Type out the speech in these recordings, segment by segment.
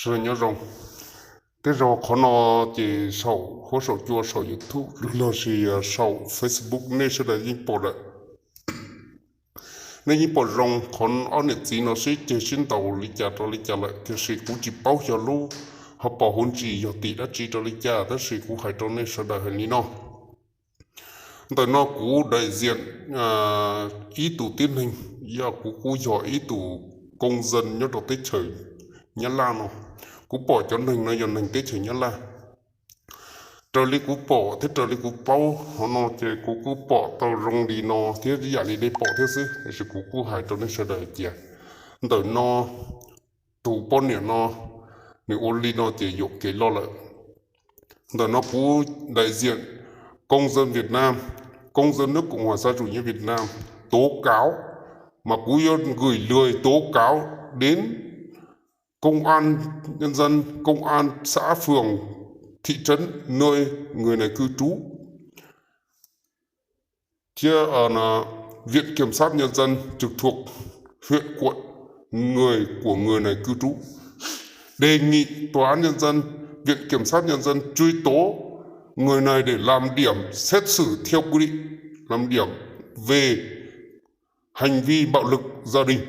Sawv daws nyob zoo. Tej zaum qhov no ces saum huab saum cua saum YouTube los sis saum Facebook nej sawv daws yeej pom lawm. Nej yeej pom zoo qhov ob niam txiv no sib ceg sib ntaus li cas rau li cas lawm, tiam sis kuv tsis paub xyov lub ho pom huv ntsis yog tim dab tsi rau li cas, tab sis kuv hais rau nej sawv daws hais li no. Ntawm no kuv daim ziam ib tus tib neeg, yog kuv kuj yog ib tus công dân nyob rau teb chaws Nyab Laj no. Kuv pom cov neeg no yog neeg teb chaws Nyab Laj. Raws li kuv pom thiab raws li kuv paub hov no ces kuv kuj pom tau zoo li no thiab ib yam li nej pom thiab xwb, tiam sis kuv kuj hais rau nej sawv daws hais tias ntawm no tus poj niam no nws ua li no ces yuam kev loj lawm. Ntawm no kuv đại diện công dân Việt Nam, công dân nước Cộng hòa Xã hội Chủ nghĩa Việt Nam tố cáo, mà cũng gửi lời tố cáo đến công an nhân dân, công an xã, phường, thị trấn nơi người này cư trú. Thiab Viện Kiểm sát Nhân dân trực thuộc huyện, quận người của người này cư trú. Đề nghị Tòa án Nhân dân, Viện Kiểm sát Nhân dân truy tố người này để làm điểm xét xử theo quy định, làm điểm về hành vi bạo lực gia đình.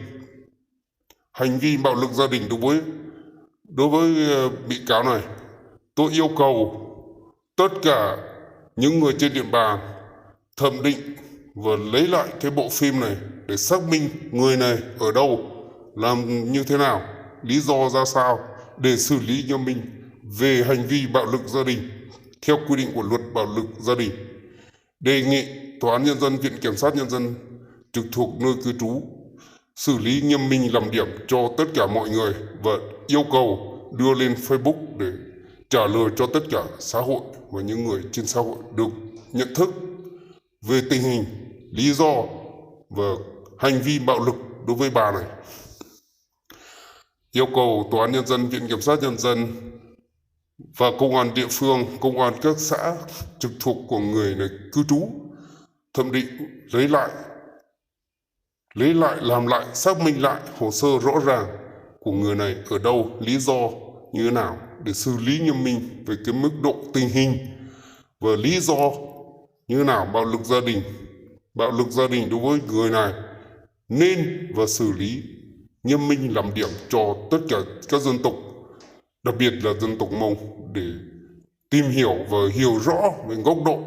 Hành vi bạo lực gia đình đối với, đối với ờ, bị cáo này, tôi yêu cầu tất cả những người trên địa bàn thẩm định và lấy lại cái bộ phim này để xác minh người này ở đâu, làm như thế nào, lý do ra sao để xử lý nghiêm minh về hành vi bạo lực gia đình theo quy định của luật bạo lực gia đình. Đề nghị Tòa án Nhân dân, Viện Kiểm sát Nhân dân trực thuộc nơi cư trú xử lý nghiêm minh, làm điểm cho tất cả mọi người và yêu cầu đưa lên Facebook để trả lời cho tất cả xã hội và những người trên xã hội được nhận thức về tình hình, lý do và hành vi bạo lực đối với bà này. Yêu cầu Tòa án Nhân dân, Viện Kiểm sát Nhân dân và công an địa phương, công an các xã trực thuộc của người này cư trú thẩm định, lấy lại, lấy lại, làm lại, xác minh lại hồ sơ rõ ràng của người này ở đâu, lý do như thế nào để xử lý nghiêm minh về cái mức độ tình hình và lý do như thế nào bạo lực gia đình, bạo lực gia đình đối với người này nên và xử lý nghiêm minh làm điểm cho tất cả các dân tộc, đặc biệt là dân tộc Mông để tìm hiểu và hiểu rõ về góc độ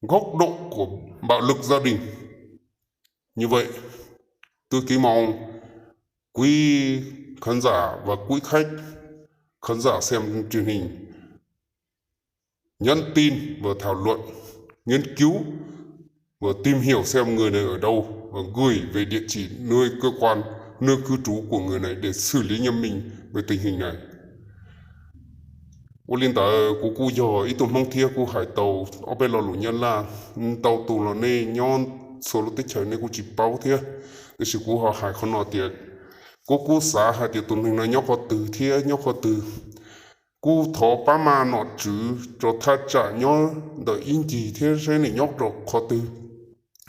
góc độ của bạo lực gia đình. Như vậy, tôi kính mong quý khán giả và quý khách, khán giả xem truyền hình, nhắn tin và thảo luận, nghiên cứu và tìm hiểu xem người này ở đâu và gửi về địa chỉ nơi cơ quan, nơi cư trú của người này để xử lý nghiêm minh về tình hình này. Ua li ntawd kuv kuj yog ib tug Hmoob thiab kuj hais tau ob peb lo lus Nyab Laj, ntau tus los nej nyob txhua lub teb chaws nej kuj tsis paub thiab. Tiam sis kuv ho hais qhov no tias, kuv kuj xav hais tias tus neeg no nyob qhov twg thiab nyob qhov twg. Kuj thov pab maj nom tswv rau thaj tsam nyob ntawm ib ncig thiab seb nws nyob rau qhov twg,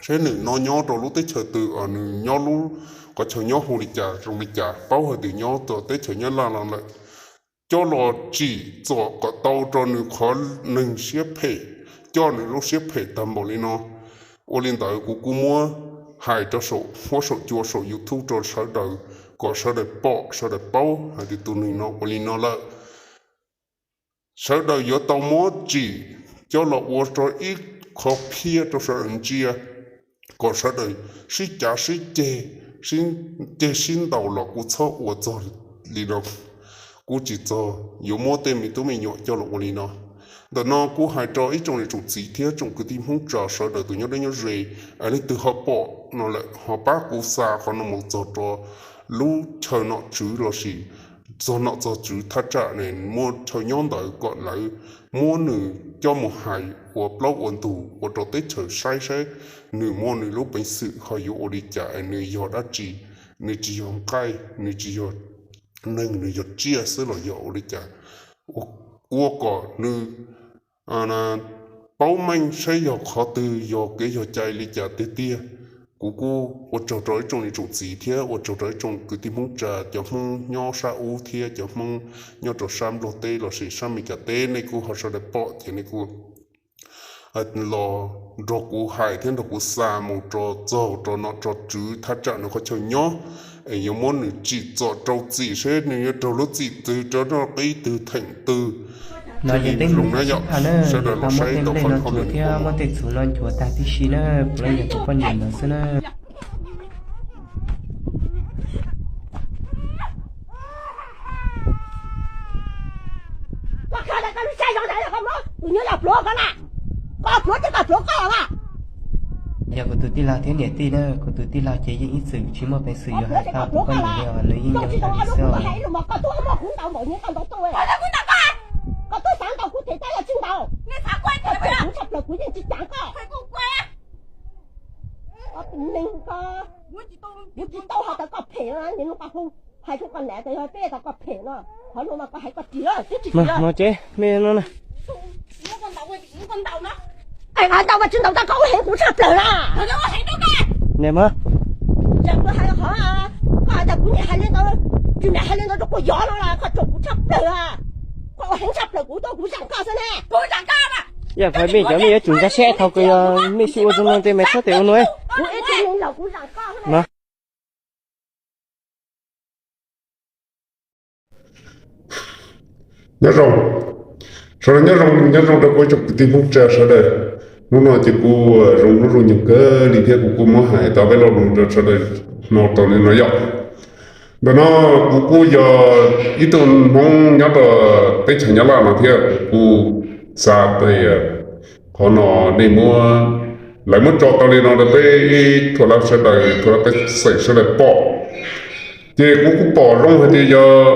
seb nws no nyob rau lub teb chaws twg, nws nyob lub qhov chaw nyob hu li cas zoo li cas, paub hais tias nyob rau teb chaws Nyab Laj no lawm, coj los tsim txom kom tau rau nws qhov neeg siab phem, coj nws lub siab phem tag npaum li no. Ua li ntawd kuv kuj muab hais rau saum huab saum cua saum YouTube rau sawv daws, kom sawv daws pom sawv daws paub hais tias tus neeg no ua li no lawm. Sawv daws yuav tau muab tsim coj los ua rau ib qho qhia rau sawv daws ntsia, kom sawv daws sib cav sib ceg, sib ceg sib ntaus los kuj txhob ua txog li no. Kuj tsis txog yuav muab tej me tub me nyuam coj los ua li no. Ntawm no kuv hais rau ib tsoom niam tsoom txiv thiab tsoom kwv tij Hmoob tsa sawv daws tus nyob deb nyob ze, leej twg ho pom no lawm ho pab kuv xa qhov no mus txog rau lub chaw nom tswv lossis txog nom txog tswv thaj tsam ne muaj chaw nyob ntawd kom lawv muab nws coj mus hais ua plaub ua ntug ua rau teb chaws saib saib nws muaj nws lub peev xwm ho yuav ua li cas, nws yog dab tsi, nws tsis yog nqaij, nws tsis yog neeg, nws yog tsiaj xwb los yog ua li cas, ua kom nws paub meej saib yog qhov twg yog kev yog cai li cas tiag tiag. Kuv kuj ua tsaug rau ib tsoom niam tsoom txiv thiab ua tsaug rau ib tsoom kwv tij Hmoob Tsas, cov Hmoob nyob sab ub thiab cov Hmoob nyob rau sab Nplog teb lossis sab Meskas teb, nej kuj ho sawv daws pom ces nej kuj los nrog kuv hais thiab nrog kuv xa mus rau txog rau nom rau tswv thaj tsam nws qhov chaw nyob, es yuav muab nws tsim txom rau txim seb nws yuav raug lub txim twg rau noj qib twg theem twg thiaj li zoo na yom. Sawv daws los saib tau qhov no thiab muab tej txhuv no nchuav tag tib si na, kuv los yog tus poj niam ntawd xwb na. Yog kuv tus tij laug thiab niam tij na, kuv tus tij laug ces yeej ib txwm tsis muaj peev xwm yuav hais tau tus poj niam li os, nws yeej nyob li xwb os. Kuv tsis tau hais tias koj phem, hais rau koj niam tias yog peb tias koj phem no, qhov no mas koj hais koj ris, twb tsis ris. Mog ces me no na. Ntau mas tsis ntau tau koj ua heev kuv tshaj plaws na. Niam mas, koj hais tias kuv niam hais li ntawd, tsis niam hais li ntawd rau kuv yov no los koj tsuam kuv tshaj plaws, koj ua heev tshaj plaws kuv tuaj kuv zam koj xwb ne. Yam fais mej cov mej yuav tsum nkag siab thaum kws yog mej sib ua zoo no ces mej txhob tes ua nuav. Kuv ib tug neeg laus kuv zam koj. Nyob zoo, sawv daws nyob zoo, nyob zoo rau kuv ib tsoom kwv tij Hmoob Tsas sawv daws. Hnub no ces kuj zoo hnub zoo nyoog kawg li thiab kuv kuj muab hais tau peb lo lus rau sawv daws hnov tau li no yom. Ntawm no kuv kuj yog ib tug Hmoob nyob rau teb chaws Nyab Laj no thiab kuv kuj xav tias qhov no nej muab, lawv muab tso tau li no rau peb ib tug lawv sawv daws, tug lawv pej xeem sawv daws pom, ces kuv kuj pom zoo hais tias yog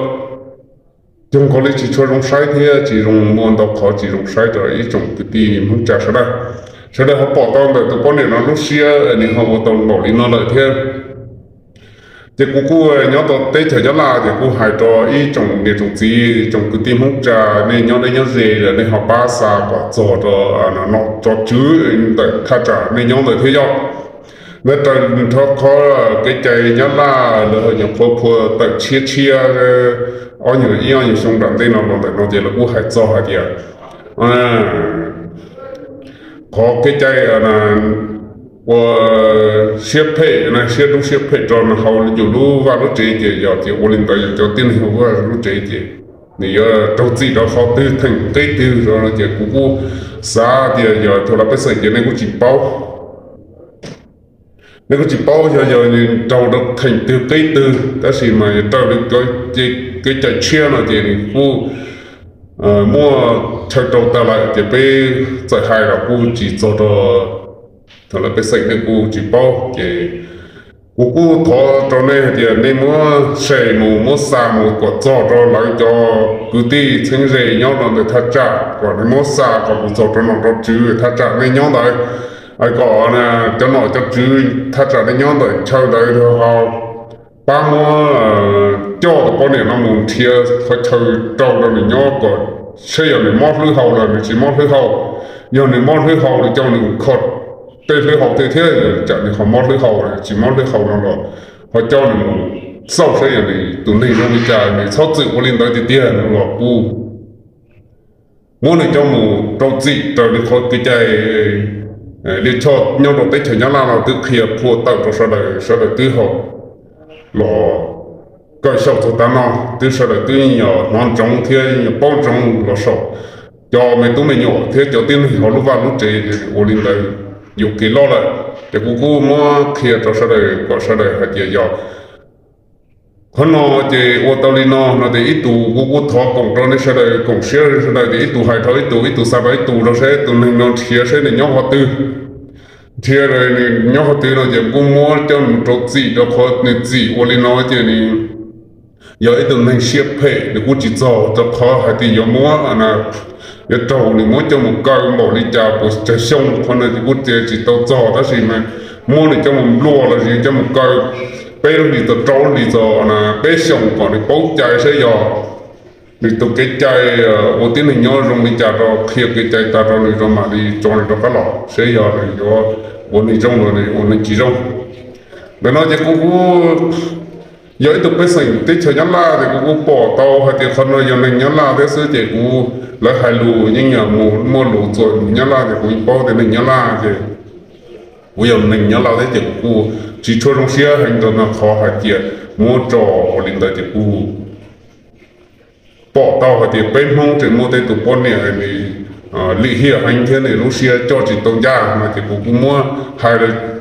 cog nkaus li tsis tshua zoo saib thiab tsis zoo, muaj ntau qhov tsis zoo saib rau ib tsoom kwv tij Hmoob Tsas sawv daws. Sawv daws ho pom tau ntawm tus poj niam no lub siab nws ho ua tau npaum li no lawm thiab. Ces kuv kuj nyob tau teb chaws Nyab Laj ces kuj hais rau ib tsoom niam tsoom txiv, tsoom kwv tij Hmoob Tsas, nej nyob deb nyob ze lawm nej ho pab xa kom txog rau nom rau tswv ntawm thaj tsam nej nyob ntawd thiab yom. Ntawd raws nrho qhov kev cai Nyab Laj lawv ho nyuam qhuav phua tawm tshiab tshiab ob nyuag ib ob nyuag xyoo nram ntej no los ntawm no ces lawv kuj hais txog hais tias qhov kev cai ua siab phem, siab hlub siab phem rau hauv yus lub vaj lub tsev ces yog tias ua li ntawd yus cov tib neeg hauv vaj lub tsev ces nws yuav raug txim rau qhov twg theem qib twg no ces kuv kuj xav tias yog thaum lawv pej xeem ces nej kuj tsis paub. Nej kuj tsis paub yog yog nws raug rau theem twg qib twg tab sis mas yog raws li kev cai tshiab no ces nws kuj muaj chaw rau tag lawm ces peb txawm hais los kuj tsis txog rau thaum lawv pej xeem nej kuj tsis paub ces kuv kuj thov rau nej hais tias nej muab share mus muab xa mus kom txog rau lawv cov kwv tij txheeb ze nyob rau ntawm thaj tsam kom nej muab xa kom mus txog rau nom rau tswv thaj tsam nej nyob ntawd, kom cov nom cov tswv thaj tsam nej nyob ntawm chaw ntawd ho pab muab coj tus poj niam no mus nrhiav qhov chaw rau rau nws nyob kom seb yog nws mob hlwb hau los nws tsis mob hlwb hau. Yog nws mob hlwb hau los coj nws kho tej hlwb hau tej thiab, tsam nws ho mob hlwb hau tsis mob hlwb hau no los ho coj nws mus xauj seb yog nws tus neeg zoo li cas, nws txhob txwm ua li ntawd tiag tiag no los kuj muab nws coj mus rau txim raws li qhov kev cai li choj nyob rau teb chaws Nyab Laj no twb qhia phua tawm rau sawv daws, sawv daws twb ho los kawm xyaum txog tav no twb sawv daws twb yog hnov ntsoov thiab yog paub ntsoov los saum cov me tub me nyuam thiab cov tib neeg hauv lub vaj lub tsev ua li ntawd yuam kev loj lawm. Ces kuv kuj muab qhia rau sawv daws kom sawv daws hais tias yog qhov no ces ua tau li no no ces ib tug kuv kuj thov koom rau nej sawv daws koom siab sawv daws ces ib tug hais rau ib tug, ib tug xa rau ib tug rau seb tus neeg no nrhiav seb nws nyob qhov twg. Nrhiav nws nyob qhov twg no ces kuj muab coj mus rau txim rau qhov nws txim ua li no ces nws yog ib tug neeg siab phem, nws kuj tsis txog rau qhov hais tias yuav muab, yuav raug nws muab coj mus kaw npaum li cas puas tsawg xyoo, qhov no ces kuj tsis tau txog tab sis mas muab nws coj mus nplua los sis coj mus kaw peb lub hlis txog rau lub hlis txog peb xyoos kom nws paub cai seb yog nws tus kev cai ua tib neeg nyob zoo li cas rau qhia kev cai tag rau nws rau mam li tso nws rov qab los seb yog nws yuav ua neeg zoo los nws ua neeg tsis zoo. Ntawm no ces kuv kuj yog ib tug pej xeem teb chaws Nyab Laj ces kuv kuj pom tau hais tias qhov no yog neeg Nyab Laj thiab xwb ces kuv, lawv hais lus yeej yog mus muaj lus txuas Nyab Laj ces kuv yeej paub tias neeg Nyab Laj ces kuv yog neeg Nyab Laj thiab ces kuv kuj tsis tshua zoo siab heev rau qhov hais tias muab tso ua li ntawd ces kuv pom tau hais tias peb Hmoob tseem muaj tej tus poj niam nws lim hiam heev thiab nws lub siab coj tsis tau ncaj no ces kuv kuj muab hais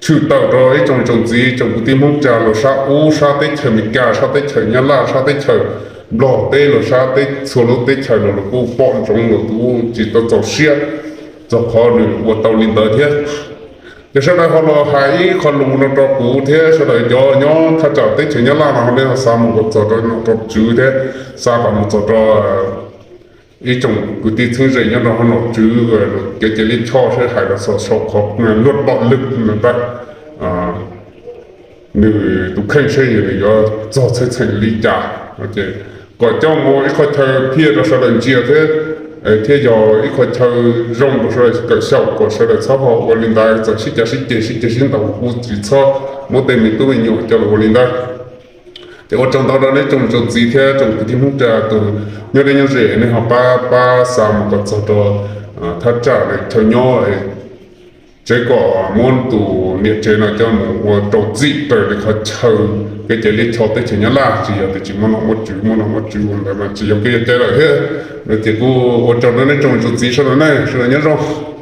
tshwm tawm rau ib tsoom tsoom txiv tsoom kwv tij Hmoob tsa los sab ub, sab teb chaws Amelikas, sab teb chaws Nyab Laj, sab teb chaws Nplog teb los sab teb, txhua lub teb chaws los los kuj pom ntsoov los kuj tsis tau txaus siab txog qhov nws ua tau li ntawd thiab. Ces sawv daws ho los hais ib qho lus no rau kuv thiab sawv daws cov nyob thaj tsam teb chaws Nyab Laj no ho nej ho xa mus kom txog rau nom rau tswv thiab xa kom mus txog rau ib tsoom kwv tij txheeb ze nyob rau hauv nom tswv, kev cia li choj seb hais los xaus sau qhov luag tom lwg no ntag, nws tus kheej seb nws yuav txog txheej txheem li cas, kom coj mus ib qho chaw phiaj rau sawv daws ntsia thiab, thiab yog ib qho chaw zoo rau sawv daws kawm xyaum kom sawv daws txhob ho ua li ntawd, txawm sib cav sib ceg sib ceg sib ntaus kuj tsis txhob muab tej me tub me nyuam coj los ua li ntawd. Ces ua tsaug ntau rau nej tsoom tsoom txiv thiab tsoom kwv tij Hmoob tsa tus nyob deb nyob ze nej ho pab pab xa mus kom txog rau thaj tsam chaw nyob tsev kom muab tus niam tsev no coj mus ua rau txim raws li qhov chaw kev cai liab cho teb chaws Nyab Laj, tsis yog tias tsis muaj nom muaj tswv, muaj nom muaj tswv ua ntawd mas tsis yog kev cai lawm thiab. No ces kuj ua tsaug rau nej tsoom tsoom txiv sawv daws ne, sawv daws nyob zoo.